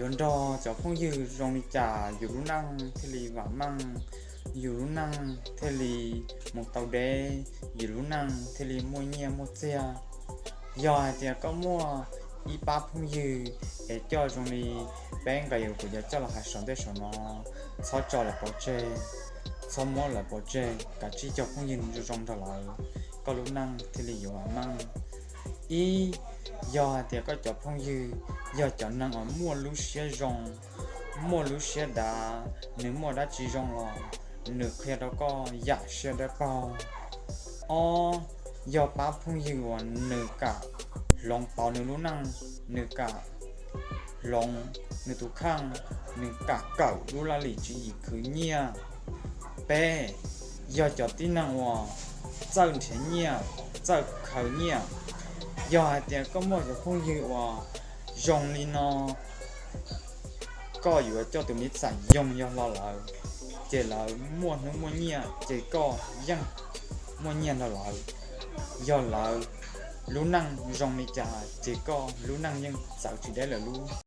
Yuav nrog cov phooj ywg zoo li cas yus lub neej thiaj li vam meej, yus lub neej thiaj li mus tau deb, yus lub neej thiaj li muaj nyiaj muaj txiag. Yog hais tias koj muaj ib pab phooj ywg es coj zoo li peb nqes kuv yuav coj los hais saum ntej saum no, txhob tso lawv pov tseg, txhob muab lawv pov tseg, kav tsij coj phooj ywg zoo zoo nrog lawv, koj lub neej thiaj li yuav vam meej. Ib, yog hais tias koj cov phooj ywg yog cov neeg uas muaj lub siab zoo, muaj lub siab dav, nws muaj dab tsi zoo los nws qhia rau koj yam siab dawb paug. Ob, yog pab phooj ywg uas nws kam hloov pauv nws lub neej, nws kam hloov nws tus kheej, nws kam kawm lub laj lim tswv yim khwv nyiaj. Peb, yog cov tib neeg uas txawj nrhiav nyiaj, txawj khaws nyiaj. Yog hais tias koj muaj cov phooj ywg uas zoo li no, koj yuav coj tus me txam yoog yog hlo lawm, ces lawv muaj hnub muaj nyiaj ces koj yeej muaj nyiaj nrog lawm. Yog lawv lub neej zoo li cas ces koj lub neej yeej txawv tsis deb lawv lub.